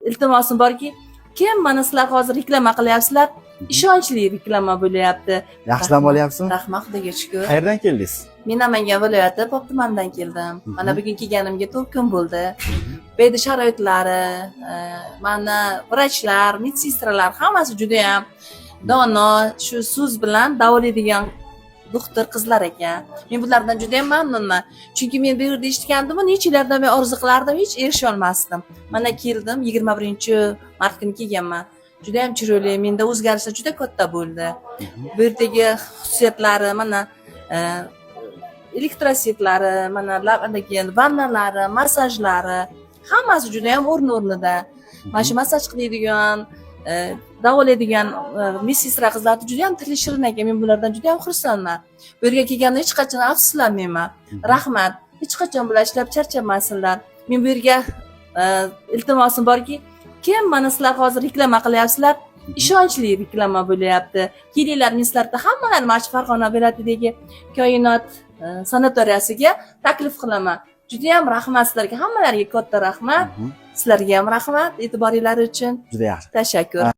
Iltimosim borki, kim mana sizlar hozir reklama qilyapsizlar, ishonchli reklama bo'lyapti. Yaxshi dam olyapsizmi? Rahmat, Xudoga shukur. Qayerdan keldingiz? Men Namangan viloyati Pop tumanidan keldim. Mana bugun kelganimga 4 kun bo'ldi. Bu yerda sharoitlari, mana vrachlar, medsestralar hammasi judayam dono, shu so'z bilan davolaydigan doktor qizlar ekan. Men bulardan judayam mamnunman. Chunki men bu yerda eshitgandim, necha yillardan beri orzu qilardim, hech erisha olmasdim. Mana keldim, 21-mart kuni kelganman. Judayam chiroyli, menda o'zgarishlar juda katta bo'ldi. Bu yerdagi xususiyatlari, mana elektrosetlari, mana keyin vannalari, massajlari, hammasi judayam o'rni o'rnida. Mana shu massaj qiladigan, davolaydigan medsestra qizlarni judayam tili shirin ekan. Men bulardan judayam xursandman. Bu yerga kelganda hech qachon afsuslanmayman. Rahmat. Hech qachon bular ishlab charchamasinlar. Men bu yerga iltimosim borki, kim mana sizlar hozir reklama qilyapsizlar, ishonchli reklama bo'lyapti. Kelinglar, men sizlarni hammalarni mana shu Farg'ona viloyatidagi Koinot sanatoriyasiga taklif qilaman. Judayam rahmat sizlarga, hammalariga katta rahmat. Sizlarga ham rahmat e'tiboringlar uchun. Juda yaxshi. Tashakkur.